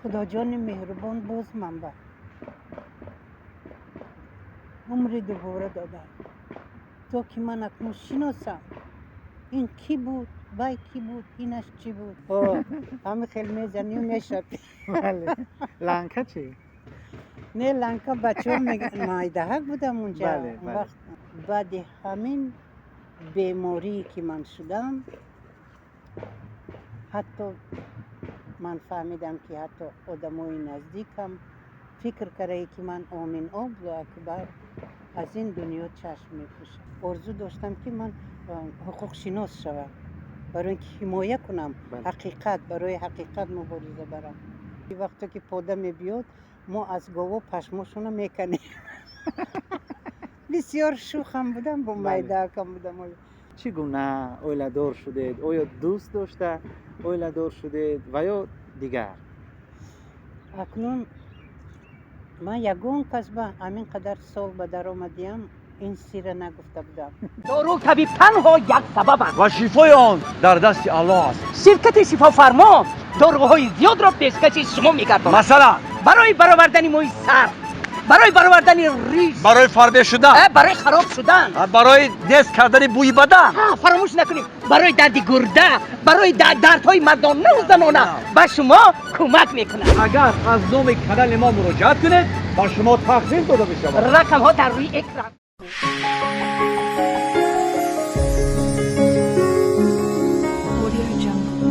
Худоҷони меҳрубон боз ман ба умри дубора додам, то ки ман акнун шиносам, ин кӣ буд, вай кӣ буд, инаш чӣ буд. Ҳами хел мезанию мешапӣ. Бале, ланка чӣ? Не, ланка бачаҳо майдаҳак будам унҷа. Вақт баъди ҳамин беморие ки ман шудам, ҳатто ман фаҳмидам, ки ҳатто одамои наздикам фикр кардае, ки ман омин Аллоҳу акбар аз ин дунё чашм мепӯшам. Орзу доштам, ки ман ҳуқуқшинос шавам, барои ин ки ҳимоя кунам ҳақиқат, барои ҳақиқат мубориза барам. Вақте ки пода мебиёд, мо аз гово пашмошона меканем. Бисёр шӯхам будам, бо майдаакам будам. Чӣ гуна оиладор шудед? Оё дӯст дошта оиладор шудед ва ё дигар? Акнун ман ягон кас ба ҳамин қадар сол ба даромадиам ин сирра нагуфта будам. Дору табиб танҳо як сабаб аст. Ва шифои он дар дасти Аллоҳ аст. Ширкати Шифофармо доруҳои зиёдро пешкаши шумо мегардонад. Масалан? Барои баровардани мӯи сар, барои баровардани риш, барои фарбе шудан, барои хароб шудан, барои нест кардани бӯи бадан. Фаромӯш накунем, барои дарди гурда, барои дардҳои мардонаву занона ба шумо кӯмак мекунад. Агар аз номи канали мо муроҷиат кунед, ба шумо тахфиф дода мешавад. Рақамҳо дар рӯи экран. Audio Jungle.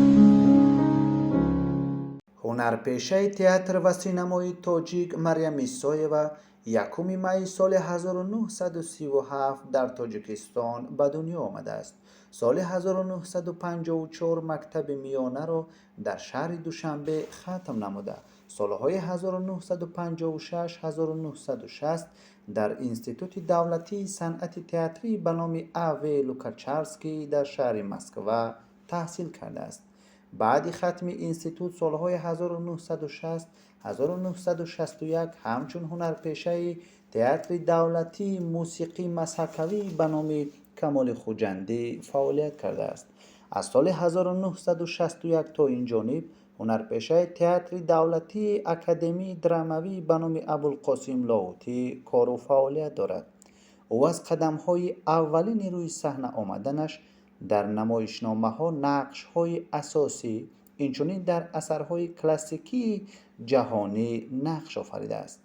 Ҳунарпешаи театр ва синамои тоҷик Марьям Исоева 1 майи соли 1937 дар Тоҷикистон ба дунё омадааст. Соли 1954 мактаби миёнаро дар шаҳри Душанбе хатм намуда, солҳои 1956-1960 дар Институти давлатии санъати театрӣ ба номи А. В. Луначарский дар шаҳри Москва таҳсил кардааст. Баъди хатми институт солҳои 1960-1961 ҳамчун ҳунарпешаи Театри давлатии мусиқӣ мазҳакавӣ ба номи Камоли Хуҷандӣ фаъолият кардааст. Аз соли 1961 то ин ҷониб ҳунарпешаи Театри давлатии академии драмавӣ ба номи Абулқосим Лоҳутӣ кору фаъолият дорад. Ӯ аз қадамҳои аввалини рӯи саҳна омаданаш дар намоишномаҳо нақшҳои асосӣ, инчунин дар асарҳои классикии ҷаҳонӣ нақш офаридааст.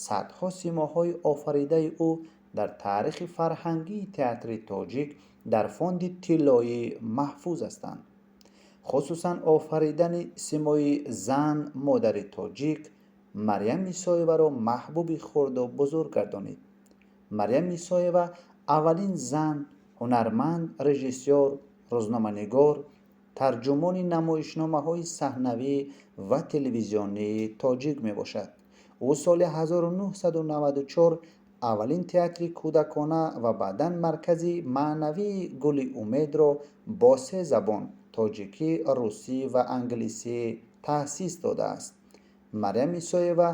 Садҳо симоҳои офаридаи ӯ дар таърихи фарҳангии театри тоҷик дар фонди тиллоӣ маҳфуз ҳастанд. Хусусан офаридани симои зан, модари тоҷик Марьям Исоеваро маҳбуби хурду бузург гардонид. Марьям Исоева аввалин зан ҳунарманд, режиссёр, рӯзноманигор, тарҷумони намоишномаҳои саҳнавӣ ва телевизионии тоҷик мебошад. Ӯ соли 1994 аввалин театри кӯдакона ва баъдан маркази маънавии Гули умедро бо се забон: тоҷикӣ, русӣ ва англисӣ таъсис додааст. Марьям Исоева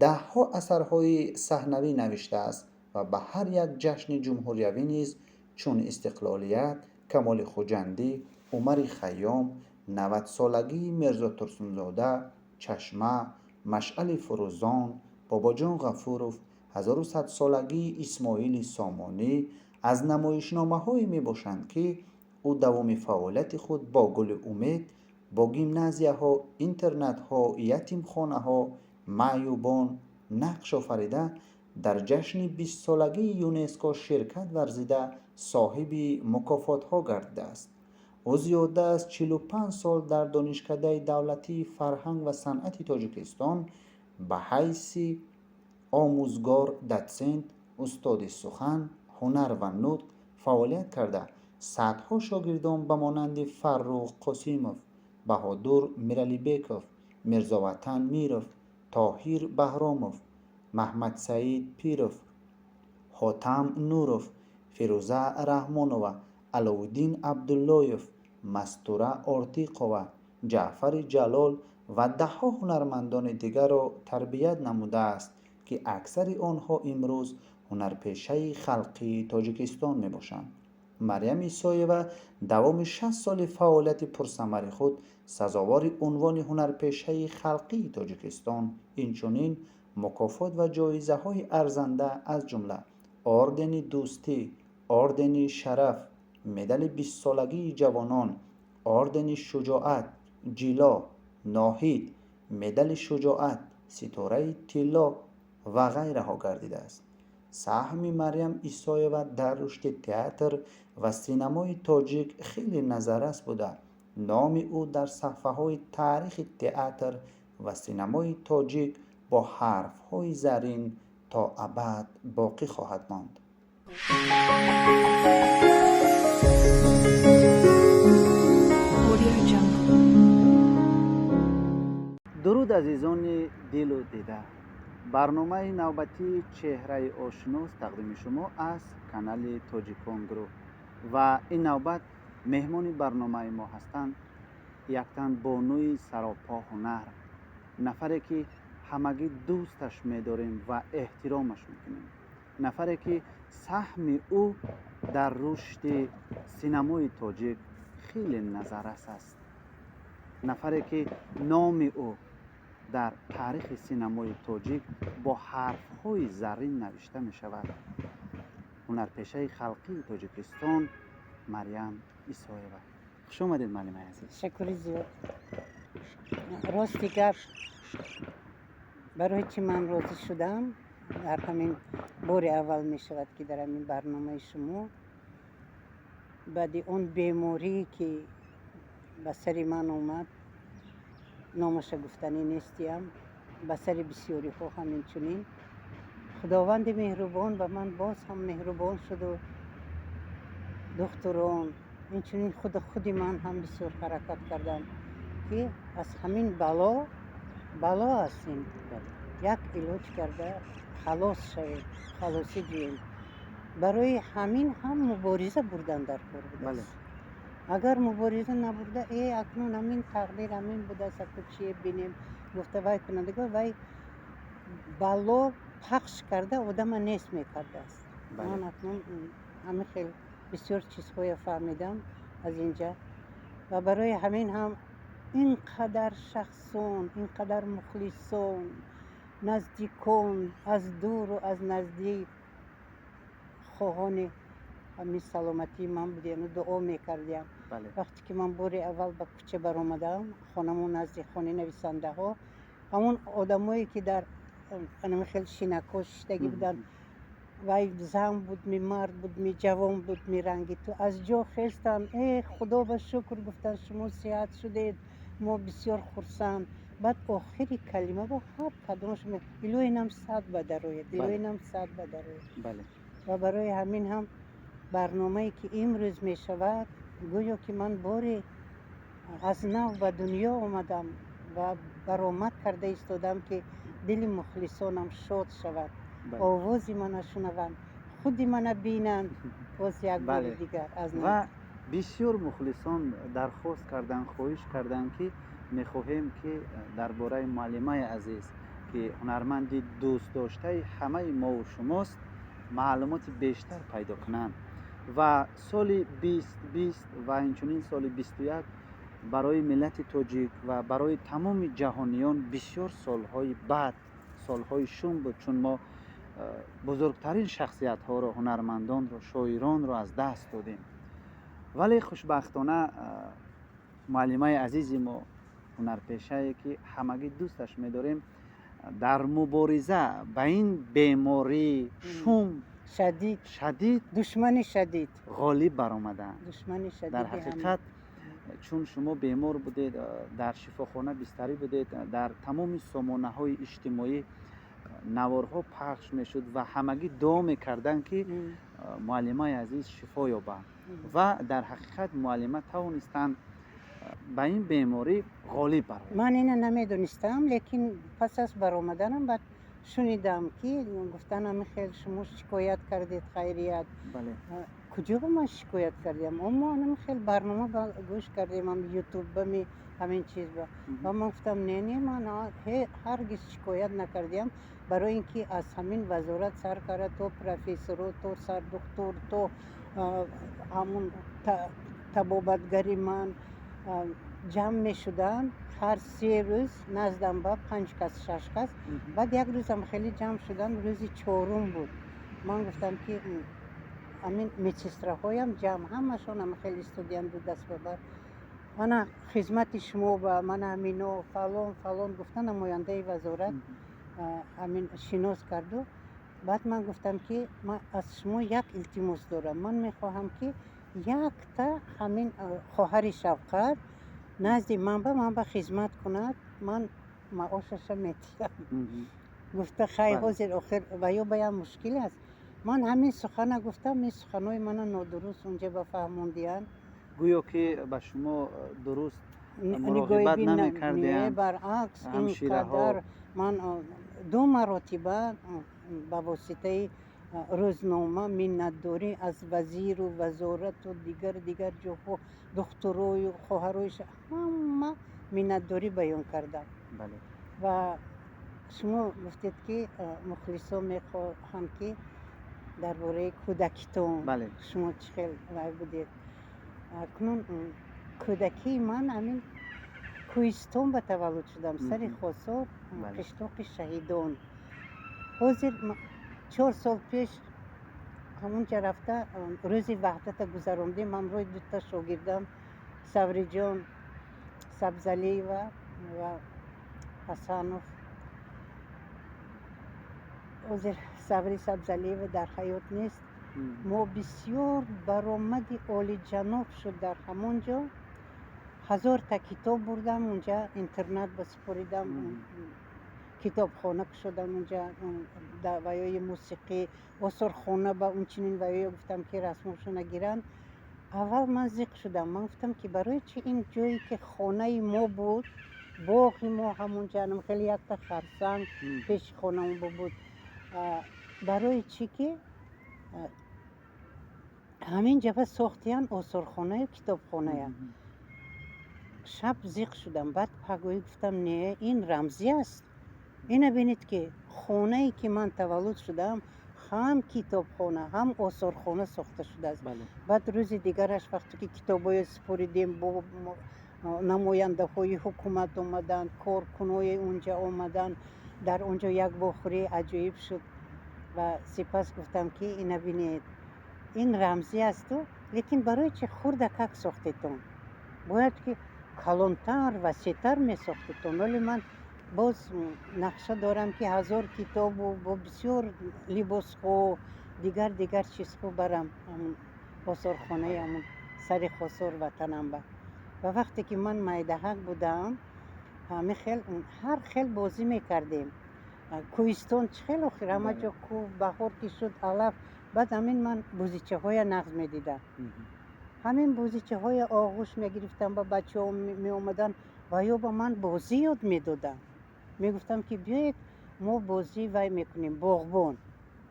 даҳҳо асарҳои саҳнавӣ навиштааст ва ба ҳар як ҷашни ҷумҳуриявӣ низ, чун Истиқлолият, Камоли Хуҷандӣ, Умари Хайём, 90-солагии Мирзо Турсунзода, Чашма, Машъали фурӯзон, Бобоҷон Ғафуров, 1100-солагии Исмоили Сомонӣ, аз намоишномаҳое мебошанд, ки ӯ давоми фаъолияти худ бо Гули умед бо гимназияҳо, интернатҳо, ятимхонаҳо, маъюбон нақш офарида, дар ҷашни 20-солагии ЮНЕСКО ширкат варзида, соҳиби мукофотҳо гардидааст. Ӯ зиёда аз 45 сол дар Донишкадаи давлатии фарҳанг ва санъати Тоҷикистон ба ҳайси омӯзгор, дотсент, устоди сухан, ҳунар ва нутқ фаъолият карда, садҳо шогирдон ба монанди Фаррух Қосимов, Баҳодур Миралибеков, Мирзоватан Миров, Тоҳир Баҳромов, Маҳмадсаид Пиров, Ҳотам Нуров, Фирӯза Раҳмонова, Аловуддин Абдуллоев, Мастура Ортиқова, Ҷаъфари Ҷалол ва даҳҳо ҳунармандони дигарро тарбият намудааст, ки аксари онҳо имрӯз ҳунарпешаи халқии Тоҷикистон мебошанд. Марьям Исоева давоми 60 соли фаъолияти пурсамари худ сазовори унвони ҳунарпешаи халқии Тоҷикистон, инчунин мукофот ва ҷоизаҳои арзанда, аз ҷумла ордени Дӯстӣ, ордени Шараф, медали бистсолагии ҷавонон, ордени Шуҷоат, Ҷило, Ноҳид, медали Шуҷоат, Ситораи тилло ва ғайраҳо гардидааст. Саҳми Марьям Исоева дар рушди театр ва синамои тоҷик хеле назаррас буда, номи ӯ дар саҳфаҳои таърихи театр ва синамои тоҷик бо ҳарфҳои заррин то абад боқӣ хоҳад монд. Audio Jungle. Дуруд, азизони дилу дида! Барномаи навбатии «Чеҳраи ошнос» тақдими шумо аз канали Тоҷикон Груҳ ва ин навбат меҳмони барномаи мо ҳастанд яктан бонуи саропо ҳунар, нафаре ки ҳамагӣ дӯсташ медорем ва эҳтиромаш мекунем, нафаре ки саҳми ӯ дар рушди синамои тоҷик хеле назаррас аст, нафаре ки номи ӯ дар таърихи синамои тоҷик бо ҳарфҳои заррин навишта мешавад, ҳунарпешаи халқии Тоҷикистон Марьям Исоева. Хуш омадед, муаллимаи азиз! Ташаккури зиёд. Рости гап, барои чӣ ман розӣ шудам, дар ҳамин бори аввал мешавад, ки дар ҳамин барномаи шумо, баъди он беморие ки ба сари ман омад, номаша гуфтанӣ нестиям, ба сари бисёриҳо ҳамин чунин, Худованди меҳрубон ба ман боз ҳам меҳрубон шуду духтурон, инчунин худи ман ҳам бисёр ҳаракат кардам, ки аз ҳамин бало, бало аст ин, як илоҷ карда халос шавем, халосӣ ҷӯем. Барои ҳамин ҳам мубориза бурдан дар кор будааст. Агар мубориза набурда, э, акнун ҳамин тақдир ҳамин будааст, аку чие бинем гуфта вай кунандего, вай бало пахш карда одама нест мекардааст. Ман акнун ҳамин хел бисёр чизҳоя фаҳмидам аз инҷа ва барои ҳамин ҳам ин қадар шахсон, ин қадар мухлисон, наздикон, аз дуру аз наздик хоҳони ҳамин саломатии ман будияну дуо мекардиям. Вақте ки ман бори аввал ба кӯча баромадам, хонамон назди хонаи нависандаҳо, ҳамон одамое ки дар ҳамин хел шинакҳо шиштагӣ буданд, вай зан будми, мард будми, ҷавон будми, ранги ту, аз ҷо хестанд: «Э, Худо ба шукр, — гуфтанд, — шумо сиҳат шудед, мо бисёр хурсанд». Баъд охири калима бо ҳар кадомаш: «Илоҳи нам сад ба дарояд, илоҳи нам сад ба дарояд». Ва барои ҳамин ҳам барномае ки имрӯз мешавад, гӯё ки ман боре аз нав ба дунё омадам ва баромад карда истодам, ки дили мухлисонам шод шавад, овози мана шунаванд, худи мана бинанд боз як бори дигар аз нав. Ва бисёр мухлисон дархост карданд, хоҳиш карданд, ки мехоҳем, ки дар бораи муаллимаи азиз, ки ҳунарманди дӯстдоштаи ҳамаи мову шумост, маълумоти бештар пайдо кунанд. Ва соли 2020 ва инчунин соли 21 барои миллати тоҷик ва барои тамоми ҷаҳониён бисёр солҳои бад, солҳои шум буд, чун мо бузургтарин шахсиятҳоро, ҳунармандонро, шоиронро аз даст додем. Вале хушбахтона муаллимаи азизи мо, ҳунарпешае ки ҳамагӣ дӯсташ медорем, дар мубориза ба ин бемории шум шадид, шадид, душмани шадид, ғолиб баромаданд. Душмани шадиди Дар ҳама. ҳақиқат, чун шумо бемор будед, дар шифохона бистарӣ будед, дар тамоми сомонаҳои иҷтимоӣ наворҳо пахш мешуд ва ҳамагӣ дуо мекарданд, ки муаллимаи азиз шифо ёбанд. Ва дар ҳақиқат муаллима тавонистанд ба ин беморӣ ғолиб бароянд. Ман ина намедонистам, лекин пас аз баромаданам баъд шунидам, ки гуфтан ҳамин хел шумо шикоят кардед, хайрият. Куҷо ба ман шикоят кардем? Мо ҳамин хел барнома гӯш кардем, ҳам Ютуб бами, ҳамин чиз ба. Ва ман гуфтам: «Не, не, ман ҳаргиз шикоят накардиам», барои ин ки аз ҳамин вазорат сар карда то профессоро, то сардухтур, то Ҳамун табобатгари ман ҷамъ мешуданд ҳар 3 рӯз наздам ба панҷ кас, шаш кас. Баъд як рӯзам хеле ҷамъ шуданд, рӯзи чорум буд. Ман гуфтам, ки ҳамин медсестраҳоям ҷамъ, ҳамашон ҳам хеле студент буд, дастбабар, мана хизмати шумо ба мана ҳамино фалон фалон гуфта, намояндаи вазорат ҳамин шинос карду. Баъд ман гуфтам, ки ман аз шумо як илтимос дорам: ман мехоҳам, ки якта ҳамин хоҳари шафқат назди ман ба хизмат кунад, ман маошаша медиҳам. Гуфта, хай, ҳозир охир ва ё ба як мушкил аст. Ман ҳамин сухана гуфтам, ин суханои мана нодуруст унҷа ба фаҳмондиянд. Гӯё ки ба шумо дуруст муроқибат намекардиянд. Баръакс, ин қадар ман ду маротиба ба воситаи рӯзнома миннатдорӣ аз вазиру вазорату дигар дигар ҷоҳо, духтурою хоҳарои, ҳама миннатдорӣ баён кардам. Ва шумо гуфтед, ки мухлисон мехоҳанд, ки дар бораи кӯдакитон шумо чӣ хел вай будед. Акнун кӯдакии ман ҳамин кӯҳистон ба таваллуд шудам, сари Хосор, қишлоқи Шаҳидон. Ҳозир 4 сол пеш ҳамунҷа рафта рӯзи ваҳдата гузарондем ҳамроҳи дута шогирдам, Савриҷон Сабзалиева ва Ҳасанов. Ҳозир Саври Сабзалиева дар ҳаёт нест. Мо бисёр баромади олиҷаноб шуд дар ҳамон ҷо. 1000-та китоб бурдам унҷа, интернат ба супоридам, китобхона кушодам унҷа, ваёи мусиқӣ, осорхона ба унчунин ваёя гуфтам, ки расмошона гиранд. Аввал ман зиқ шудам, ман гуфтам, ки барои чи ин ҷое, ки хонаи мо буд, боғи мо ҳамонҷа, хеле якта харсанг пеши хонамо буд, барои чӣ ки ҳамин ҷаба сохтиян осорхонаю китобхоная? Шаб зиқ шудам. Баъд пагоҳӣ гуфтам, не, ин рамзӣ аст. Ина бинед, ки хонае, ки ман таваллуд шудам, ҳам китобхона, ҳам осорхона сохта шудааст. Баъд рӯзи дигараш вақте ки китобҳоя супоридем, бо намояндаҳои ҳукумат омаданд, коркунои унҷа омаданд, дар он ҷо як вохӯрии аҷоиб шуд. Ва сипас гуфтам, ки ина бинед, ин рамзӣ асту, лекин барои чи хурдакак сохтетон? Бояд ки калонтар, васеътар месохтетон. Вале ман боз нақша дорам, ки 1000 китобу бо бисёр либосҳо, дигар дигар чизҳо барам осорхонаи ҳамун сари Хосор, ватанам ба. Ва вақте ки ман майдаҳак будам, ҳамин хел ҳар хел бозӣ мекардем. Кӯҳистон чӣ хел, охир ҳама ҷо кӯҳ, баҳор ки шуд, алаф. Баъд ҳамин ман бузичаҳоя нағз медидам. Ҳамин бузичаҳоя оғӯш мегирифтам, ба бачаҳо меомаданд ва ё ба ман бозӣ ёд медоданд. Мегуфтам, ки биёед, мо бозӣ вай мекунем, боғбон.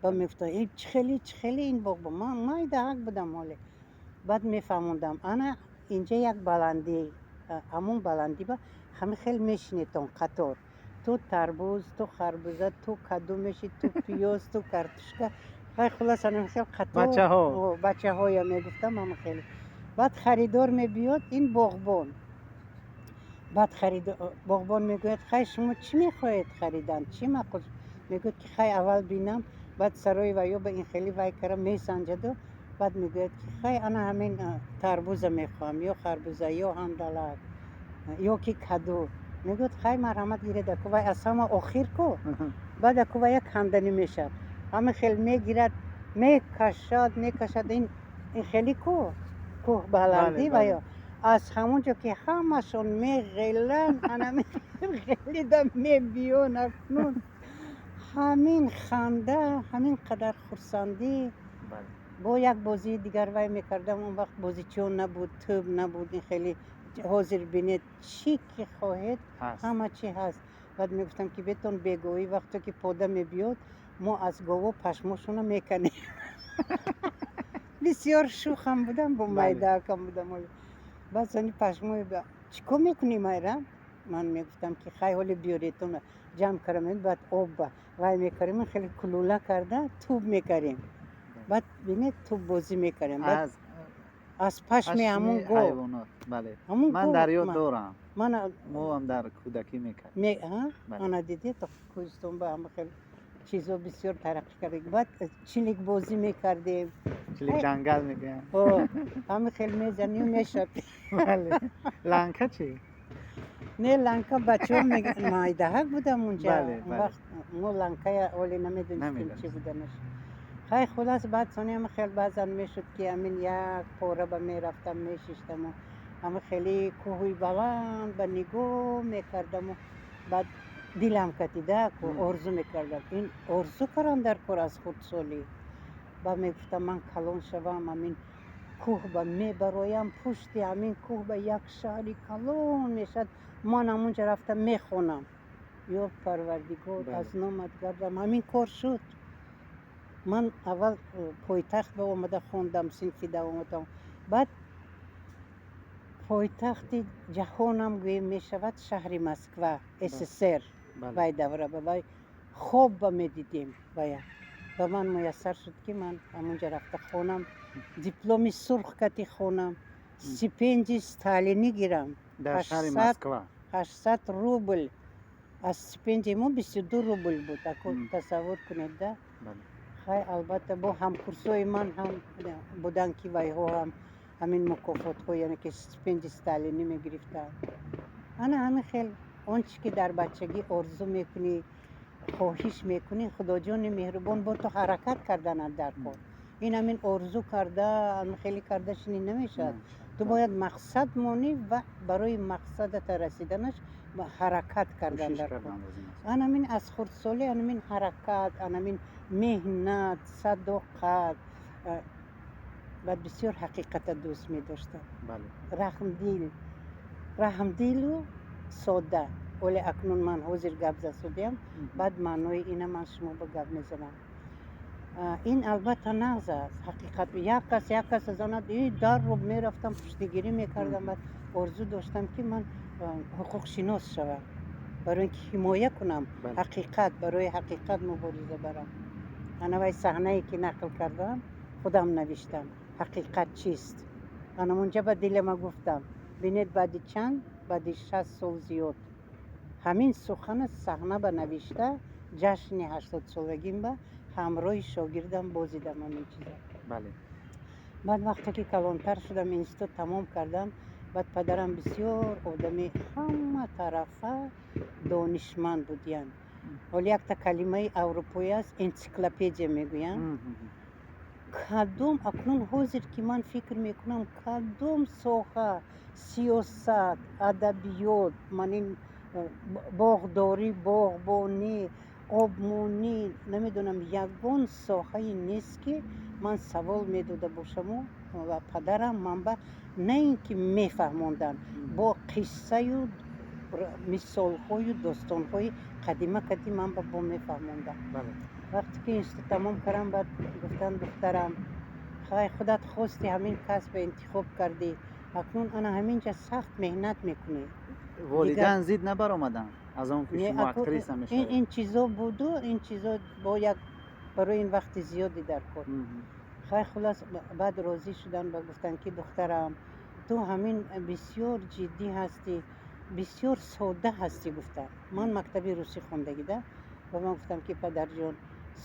Ба мегуфтам, чӣ хели, чӣ хели ин боғбон? Ман майдаҳак будам ҳоле. Баъд мефаҳмондам: ана инҷа як баландӣ, ҳамон баландӣ ба ҳамин хел мешинетон қатор, ту тарбуз, ту харбуза, ту каду меши, ту пиёз, ту картошка. Хай, хулос, ҳамин хел қатор. Бачаҳо. Бачаҳоя мегуфтам ҳамин хеле. Баъд харидор мебиёд, ин боғбон. Баъд боғбон мегӯяд: хай, шумо чӣ мехоҳед харидан, чӣ маъқул? Мегӯяд, ки хай, аввал бинам. Баъд сарои ваё ба ин хели вай кара месанҷаду баъд мегӯяд, ки хай, ана ҳамин тарбуза мехоҳам, ё харбуза, ё ҳандалак, ё ки каду. Мегӯяд, хай, марҳамат, гиред аку. Вай аз ҳама охир ку. Баъд аку вай як канданӣ мешавад, ҳамин хел мегирад, мекашад, мекашад, ин хели ку кӯҳ баландӣ ва ё аз ҳамон ҷо ки ҳамашон меғеланд, ана ғелида мебиён. Акнун ҳамин ханда, ҳамин қадар хурсандӣ. Бо як бозии дигар вай мекардам. Он вақт бозичиҳо набуд, тӯб набуд ин хеле. Ҳозир бинед, чӣ ки хоҳед, ҳама чи ҳаст. Баъд мегуфтам, ки бетон бегоҳӣ, вақте ки пода мебиёд, мо аз гово пашмошона меканем. Бисёр шӯхам будам, бо майдаакам будам. Баъд сони пашмои чӣ кор мекунӣ, майра? Ман мегуфтам, ки хай, ҳоле биёретон, ҷамъ карам, баъд об ба вай мекарем, хеле кулула карда тӯб мекарем. Баъд бинед, тӯббозӣ мекардем. Баъд аз аз пашми ҳамун пашми гов. ҳайвонот, бале. Ҳамун Ман гов дар ёд дорам. Мана. Мо ҳам дар кӯдакӣ мекардем. А? Бале. Ана, дидед, кӯҳистон ба ҳама хел чизо бисёр тараққӣ карда. Баъд чилик бозӣ мекардем. Чилик ҷангал мегӯянд. Ҳама хел мезанию мешавад. Бале, ланка чӣ? Не, ланка бачаҳо майдаҳак будам унҷа. Бале, Он бале. вақт мо ланкая оле намедонистем чӣ Намедонистем. буданаш. Хай, хулас, баъд сони ҳама хел баъзан мешуд, ки ҳамин як пора ба мерафтам, мешиштаму ҳама хеле кӯҳи баланд ба нигоҳ мекардаму баъд дилам катида ку орзу мекардам. Ин орзу кардам дар кор аз хурдсолӣ. Ба мегуфтам, ман калон шавам, ҳамин кӯҳ ба мебароям, пушти ҳамин кӯҳ ба як шаҳри калон мешавад, ман ҳамунҷа рафта мехонам. Ё Парвардигор, аз номат гардам, ҳамин кор шуд. Ман аввал пойтахт ба омада хондам, синфи давоматам. Баъд пойтахти ҷаҳонам гӯем мешавад, шаҳри Москва, СССР. Вай давра ба вай хоб ба медидем. Вая ба ман муяссар шуд, ки ман ҳамунҷа рафта хонам, дипломи сурх кати хонам, стипендии сталинӣ гирам. Дар шаҳри Москва. 800 рубл аз стипендияи мо 22 рубл буд. Ако тасаввур кунед да. Хай, албатта, бо ҳамкурсои ман ҳам буданд, ки вайҳо ҳам ҳамин мукофотҳо, яъне ки стипендии сталинӣ мегирифтанд. Ана ҳамин хел он чи ки дар бачагӣ орзу мекунӣ, хоҳиш мекунӣ, Худоҷони меҳрубон бо ту ҳаракат карданат дар кор. Ин ҳамин орзу карда, ҳамин хеле карда шинӣ намешавад. Ту бояд мақсад монӣ ва барои мақсадата расиданаш ҳаракат кардан Кӯшиш дар кор. кардан лозим аст. Анамин аз хурдсолӣ анамин ҳаракат, анамин меҳнат, садоқат, баъд бисёр ҳақиқата дӯст медоштам. Раҳмдил, раҳмдилу содда. Оле акнун ман ҳозир гап засудиям, баъд маънои ина ман шумо ба гап мезанам. Ин албатта нағз аст, ҳақиқат. Як кас, як кас занад и дарро мерафтам, пуштигирӣ мекардам. Баъд орзу доштам, ки ман ҳуқуқшинос шавам, барои ин ки ҳимоя кунам ҳақиқат, барои ҳақиқат мубориза барам. Ана вай саҳнае ки нақл кардам, худам навиштам, «Ҳақиқат чист». Ана онҷа ба дилама гуфтам, бинед, баъди чанд, баъди 60 сол зиёд ҳамин сухана саҳна ба навишта, ҷашни 80-солагим ба ҳамроҳи шогирдам бозидам ҳамин чиза. Баъд вақте ки калонтар шудам, институт тамом кардам, баъд падарам бисёр одами ҳама тарафа донишманд будиянд. Ҳоло якта калимаи аврупоӣ аст, энсиклопедия мегӯянд. Кадом акнун ҳозир ки ман фикр мекунам, кадом соҳа, сиёсат, адабиёт, ман ин боғдорӣ, боғбонӣ, обмонӣ, намедонам, ягон соҳае нест, ки ман савол медода бошаму ва падарам ман ба на ин ки мефаҳмонданд, бо қиссаю мисолҳою достонҳои қадима кади ман ба бо мефаҳмондам. Вақте ки институт тамом кардам, баъд гуфтанд: «Духтарам, хай, худат хости, ҳамин касба интихоб кардӣ, акнун ана ҳамин ҷа сахт меҳнат мекунӣ». Волидан зид набаромаданд аз он ки Не, шумо актриса мешавед? Ин чизо буду, ин чизо бо як барои ин вақти зиёде дар кор. Хай, хулас, баъд розӣ шуданд ва гуфтанд, ки духтарам, ту ҳамин бисёр ҷиддӣ ҳастӣ, бисёр содда ҳастӣ, гуфтанд. Ман мактаби русӣ хондагида ва ман гуфтам, ки падарҷон,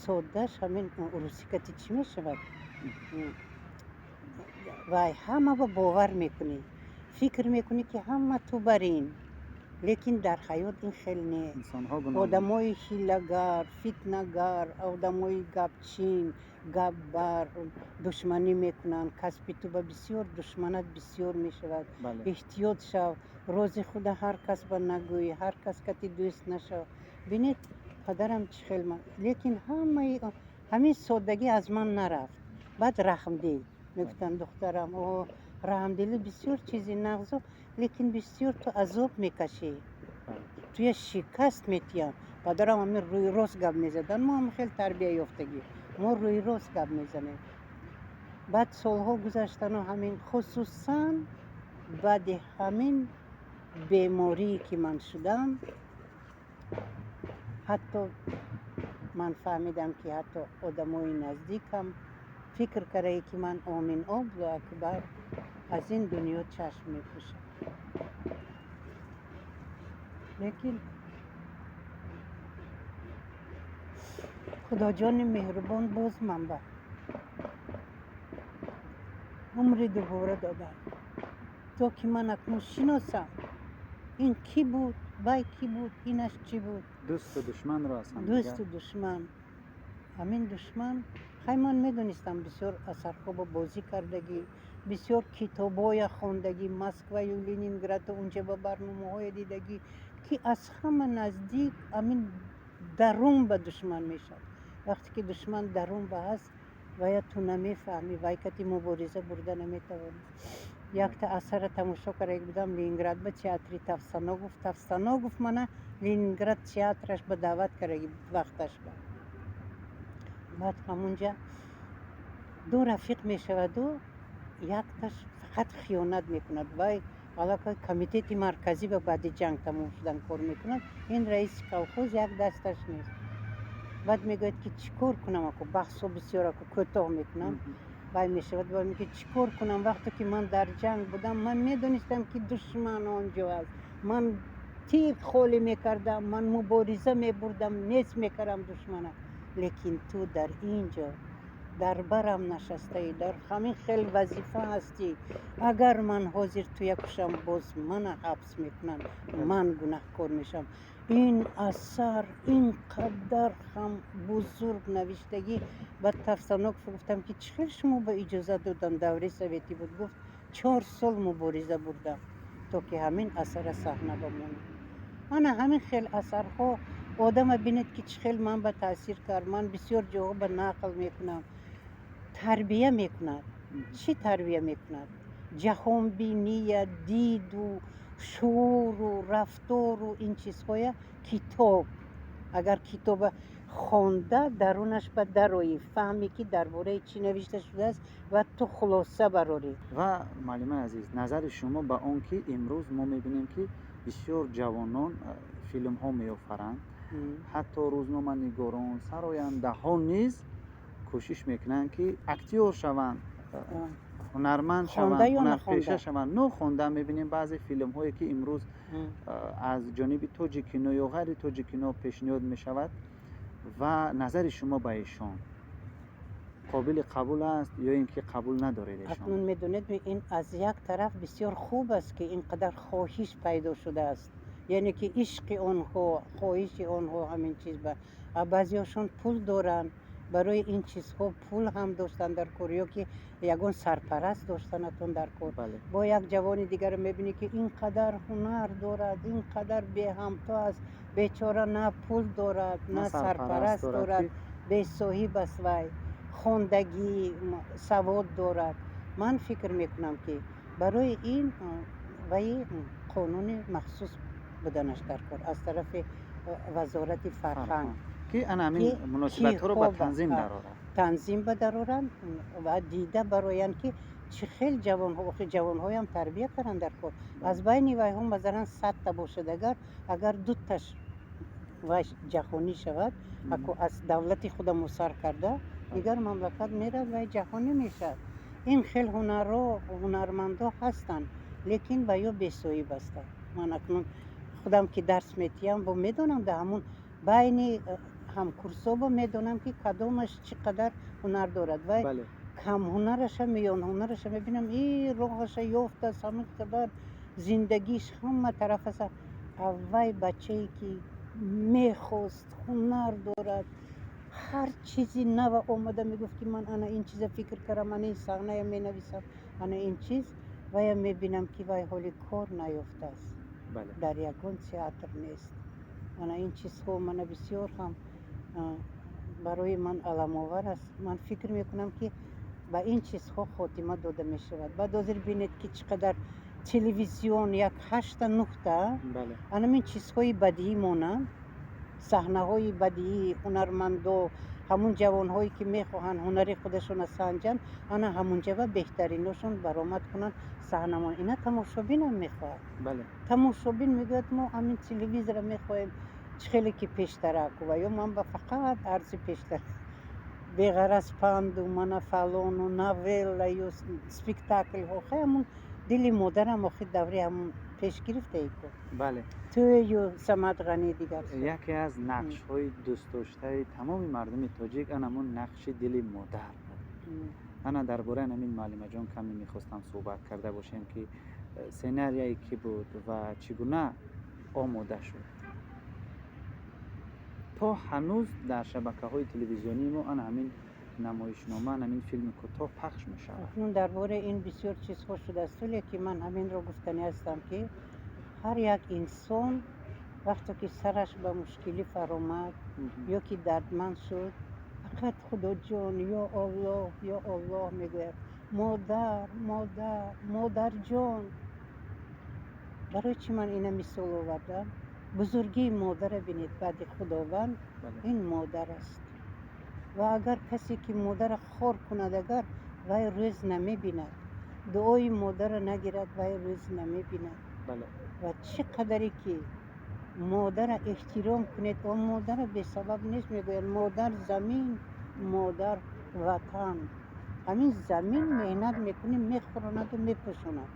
соддаш ҳамин русӣ кати чӣ мешавад? Вай ҳама ба бовар мекунӣ, фикр мекунӣ, ки ҳама ту барин, лекин дар ҳаёт ин хел не. Инсонҳо гуногун. Одамои ҳилагар, фитнагар, одамои гапчин, гапбар, душманӣ мекунанд. Касби ту ба бисёр душманат бисёр мешавад. Эҳтиёт шав, рози худа ҳар кас ба нагӯй, ҳар кас кати дӯст нашав. Бинед, падарам чӣ хел лекин ҳамаи ҳамин соддагӣ аз ман нарафт. Баъд раҳмдил мегуфтанд: «Духтарам, о, раҳмдилӣ бисёр чизи нағзу, лекин бисёр ту азоб мекашӣ, туя шикаст метиҳанд». Падарам ҳамин рӯи рост гап мезаданд. Мо ҳам хел тарбия ёфтагӣ, мо рӯи рост гап мезанем. Баъд солҳо гузаштану ҳамин, хусусан баъди ҳамин беморие ки ман шудам, ҳатто ман фаҳмидам, ки ҳатто одамои наздикам Фикр кардае, ки ман омин Аллоҳу акбар аз ин дунё чашм мепӯшам. Лекин Худоҷони меҳрубон боз ман ба умри дубора додам, то ки ман акнун шиносам, ин кӣ буд, вай кӣ буд, инаш чӣ буд. Дӯсту душманро аз ҳамдигар. Дӯсту душман. Ҳамин душман, хай, ман медонистам, бисёр асарҳо ба бозӣ кардагӣ, бисёр китобҳоя хондагӣ, Москваю Ленинграду унҷа ба барномаҳое дидагӣ, ки аз ҳама наздик ҳамин дарун ба душман мешавад. Вақте ки душман дарун ба ҳаст, вая ту намефаҳмӣ, вай кати мубориза бурда наметавонӣ. Якта асара тамошо карда будам Ленинград ба театри Товстоногов. Товстоногов мана Ленинград театраш ба даъват кардаги буд вақташ ба. Баъд ҳамунҷа ду рафиқ мешаваду якташ фақат хиёнат мекунад. Вай аллакай комитети марказӣ ба баъди ҷанг тамом шудан кор мекунад. Ин раиси колхоз, як дасташ нест. Баъд мегӯяд, ки чӣ кор кунам, аку баҳсҳо бисёр, аку кӯтоҳ мекунам. Вай мешавад ва мегӯяд: чӣ кор кунам, вақте ки ман дар ҷанг будам, ман медонистам, ки душман он ҷо аст, ман тир холӣ мекардам, ман мубориза мебурдам, нест мекардам душмана, лекин ту дар ин ҷо дар барам нашастаӣ, дар ҳамин хел вазифа ҳастӣ, агар ман ҳозир туя кушам, боз мана ҳабс мекунанд, ман гунаҳкор мешавам. Ин асар ин қадар ҳам бузург навиштагӣ. Баъд Товстоногов гуфтам, ки чӣ хел шумо ба иҷозат додам, давраи советӣ буд. Гуфт: 4 сол мубориза бурдам, то ки ҳамин асара саҳна бамонам. Ана ҳамин хел асарҳо одама бинед, ки чӣ хел ман ба таъсир кард. Ман бисёр ҷоҳо ба нақл мекунам. Тарбия мекунад. Чӣ тарбия мекунад? Ҷаҳонбиния, диду шууру рафтору ин чизҳоя. Китоб, агар китоба хонда дарунаш ба дароӣ, фаҳме, ки дар бораи чӣ навишта шудааст ва ту хулоса барорӣ. Ва муаллимаи азиз, назари шумо ба он ки имрӯз мо мебинем, ки бисёр ҷавонон филмҳо меофаранд, ҳатто рӯзноманигорон, сарояндаҳо низ кӯшиш мекунанд, ки актёр шаванд, ҳунарманд Хонда шаванд, ё ҳунарпеша нахонда? шаванд, нохонда. Мебинем баъзе филмҳое, ки имрӯз аз ҷониби Тоҷикино ё ғайри Тоҷикино пешниҳод мешавад, ва назари шумо ба эшон қобили қабул аст ё ин ки қабул надоред эшон? Акнун медонед, ин аз як тараф бисёр хуб аст, ки ин қадар хоҳиш пайдо шудааст, яъне ки ишқи онҳо, хоҳиши онҳо ҳамин чиз ба. А баъзеҳошон пул доранд, барои ин чизҳо пул ҳам доштан дар кор ё ки ягон сарпараст доштанатон дар кор. Бо як ҷавони дигарро мебинӣ, ки ин қадар ҳунар дорад, ин қадар беҳамто аст, бечора на пул дорад, на сарпараст дорад, бесоҳиб аст. Вай хондагӣ, савод дорад. Ман фикр мекунам, ки барои ин ваи қонуни махсус буданаш дар кор аз тарафи Вазорати фарҳанг, ки ана ҳамин муносибатҳоро ба танзим дарорад. Танзим ба дароранд ва дида бароянд, ки чӣ хел ҷавонҳо, охи ҷавонҳоям тарбия карданд дар кор. Аз байни вайҳо масалан 100-та бошад, агар дуташ вай ҷаҳонӣ шавад, ако аз давлати худамо сар карда дигар мамлакат меравад, вай ҷаҳонӣ мешавад. Ин хел ҳунарро, ҳунармандо ҳастанд, лекин вайё бесоҳиб ҳастанд. Ман акнун худам ки дарс метиҳам, бо медонам, дар ҳамун байни ҳамкурсобо медонам, ки кадомаш чӣ қадар ҳунар дорад. Вай камҳунараша, миёнҳунараша мебинам, и роҳаша ёфтааст, ҳамин қадар зиндагиш ҳама тараф аст. Вай бачае, ки мехост, ҳунар дорад, ҳар чизи нава омада мегуфт, ки ман ана ин чиза фикр кардам, ана ин саҳная менависам, ана ин чиз. Вая мебинам, ки вай ҳоли кор наёфтааст, дар ягон театр нест. Ана ин чизҳо мана бисёр ҳам барои ман аламовар аст. Ман фикр мекунам, ки ба ин чизҳо хотима дода мешавад. Баъд ҳозир бинед, ки чӣ қадар телевизион, як ҳашта нуқта, анамин чизҳои бадиӣ монанд, саҳнаҳои бадиӣ, ҳунармандо, ҳамун ҷавонҳое, ки мехоҳанд ҳунари худашонро санҷанд, ана ҳамунҷава беҳтариношон баромад кунанд, саҳнамон. Ина тамошобинам мехоҳад. Тамошобин мегӯяд: мо ҳамин телевизорро мехоҳем, чӣ хеле ки пештараку. Ва ё ман ба фақат арзи пештара. Беғараз панду мана фалону новеллаю спектаклҳо. Хай, ҳамун дили модарам охир даври ҳамун пеш гирифтаи ку. Тӯю Самад Ғанӣ, дигар. Яке аз нақшҳои дӯстдоштаи тамоми мардуми тоҷик ан ҳамун нақши дили модар буд. Ана дар бораи ҳамин, муаллимаҷон, каме мехостам суҳбат карда бошем, ки сценарияи кӣ буд ва чӣ гуна омода шуд. То ҳанӯз дар шабакаҳои телевизионии мо ана ҳамин намоишнома, ана ҳамин филми кӯтоҳ пахш мешавад. Акнун дар бораи ин бисёр чизҳо шудааст, ки ман ҳаминро гуфтанӣ ҳастам, ки ҳар як инсон вақте ки сараш ба мушкилӣ фаромад ё ки дардманд шуд, фақат «Худоҷон, ё Оллоҳ, ё Оллоҳ» мегӯяд, «Модар, модар, модарҷон». Барои чӣ ман ина мисол овардам? Бузургии модара бинед, баъди Худованд ин модар аст. Ва агар касе ки модара хор кунад, агар вай рӯз намебинад, дуои модара нагирад, вай рӯз намебинад. Ва чӣ қадаре ки модара эҳтиром кунед, он модара бесабаб нест мегӯянд: модар замин, модар ватан. Ҳамин замин меҳнат мекунем, мехӯронаду мепӯшонад.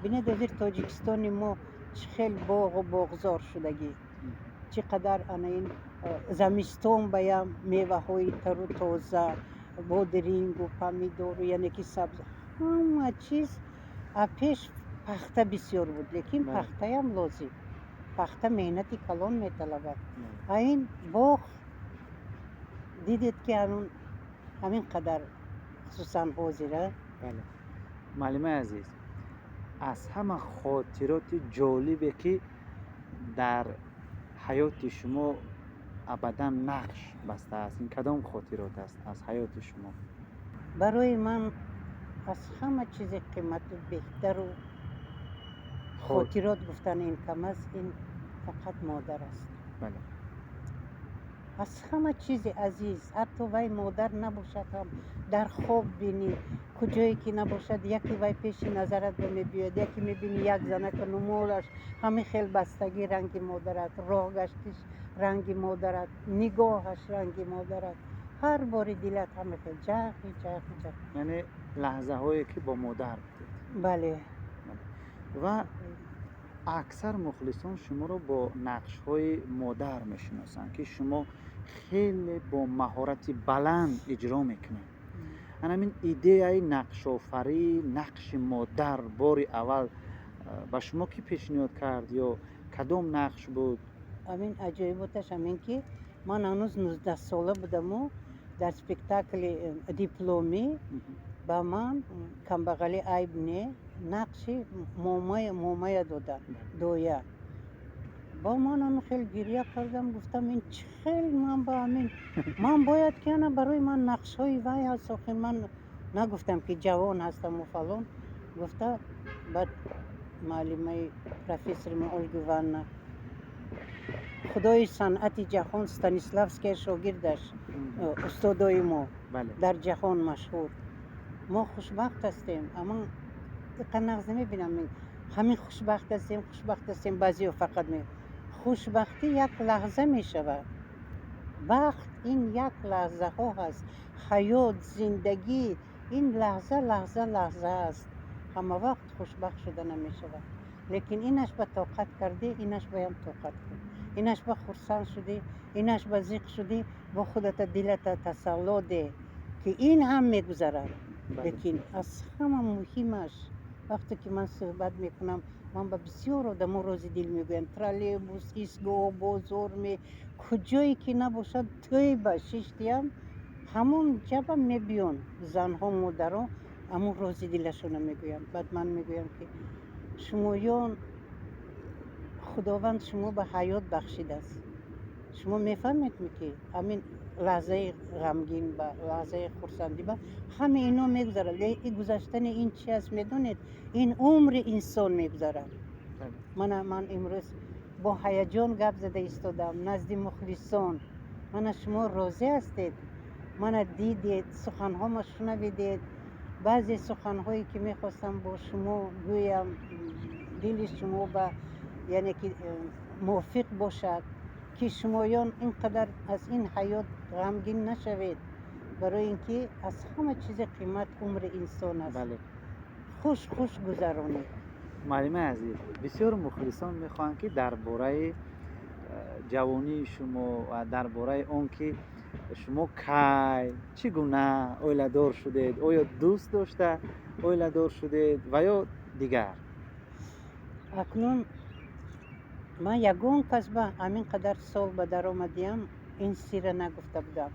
Бинед, ҳозир Тоҷикистони мо чӣ хел боғу боғзор шудагӣ, чӣ қадар ана ин замистон баям меваҳои тару тоза, бодирингу помидору, яъне ки сабз, ҳама чиз. А пеш пахта бисёр буд, лекин пахтаям лозим, пахта меҳнати калон металабад. А ин боғ дидед, ки ҳамин қадар, хусусан ҳозира. Бале, муаллимаи азиз, аз ҳама хотироти ҷолибе, ки дар ҳаёти шумо абадан нақш бастааст, ин кадом хотирот аст аз ҳаёти шумо? Барои ман аз ҳама чизи қимату беҳтару хотирот гуфтан ин кам аст, ин фақат модар аст. Аз ҳама чизи азиз. Ҳатто вай модар набошад ҳам, дар хоб бинӣ, куҷое ки набошад, яке вай пеши назарат ба мебиёяд, яке мебинӣ, як занака нумолаш ҳамин хел бастагӣ, ранги модарат, роҳ гаштиш ранги модарат, нигоҳаш ранги модарат, ҳар бори дилат ҳама хел ҷахи ҷахи ҷах. Яъне лаҳзаҳое, ки бо модар будед. Бале. Ва аксар мухлисон шуморо бо нақшҳои модар мешиносанд, ки шумо хеле бо маҳорати баланд иҷро мекунед. Ана ҳамин идеяи нақшофарии нақши модар бори аввал ба шумо кӣ пешниҳод кард ё кадом нақш буд? Ҳамин аҷоиботаш ҳамин, ки ман ҳанӯз 19-сола будаму дар спектакли дипломӣ ба ман, камбағалӣ айб не, нақши момая доданд, доя. Бо ман ҳамин хел гиря кардам, гуфтам: «Ин чӣ хел ман ба ҳамин ман бояд ки ана барои ман нақшҳои вай ҳаст?» Охир ман нагуфтам, ки ҷавон ҳастаму фалон гуфта. Баъд муаллимаи профессори мо Ольга Ивановна, худои санъати ҷаҳон, Станиславския шогирдаш, устодои мо дар ҷаҳон машҳур. Мо хушбахт ҳастем, аммо иқа нағз намебинам. Ҳамин хушбахт ҳастем, хушбахт ҳастем, баъзеҳо фақат хушбахтӣ як лаҳза мешавад. Бахт ин як лаҳзаҳо ҳаст. Ҳаёт, зиндагӣ ин лаҳза, лаҳза, лаҳза аст. Ҳама вақт хушбахт шуда намешавад, лекин инаш ба тоқат кардӣ, инаш баям тоқат кун, инаш ба хурсанд шудӣ, инаш ба зиқ шудӣ, бо худата дилата тасалло деҳ, ки ин ҳам мегузарад. Лекин аз ҳама муҳимаш, вақте ки ман суҳбат мекунам, ман ба бисёр одамо рози дил мегӯям, троллейбус, истгоҳ, бозор, куҷое ки набошад, тӯйба шиштиям, ҳамон ҷаба мебиён занҳо, модаро, ҳамон рози дилашона мегӯянд. Баъд ман мегӯям, ки шумоён Худованд шумо ба ҳаёт бахшидааст. Шумо мефаҳмед, ки ҳамин лаҳзаи ғамгин ба лаҳзаи хурсандӣ ба ҳама ино мегузарад. Гузаштани ин чи аст, медонед? Ин умри инсон мегузарад. Мана ман имрӯз бо ҳаяҷон гап зада истодам назди мухлисон. Мана шумо розӣ ҳастед, мана дидед, суханҳома шунавидед. Баъзе суханҳое, ки мехостам бо шумо гӯям, дили шумо ба яъне ки мувофиқ бошад, ки шумоён ин қадар аз ин ҳаёт ғамгин нашавед. Барои ин ки аз ҳама чизе қимат умри инсон аст. Хуш, хуш гузаронед. Муаллимаи азиз, бисёр мухлисон мехоҳанд, ки дар бораи ҷавонии шумо ва дар бораи он ки шумо кай, чӣ гуна оиладор шудед, оё дӯст дошта оиладор шудед ва ё дигар. Акнун ман ягон кас ба ҳамин қадар сол ба даромадиам ин сирра нагуфта будам.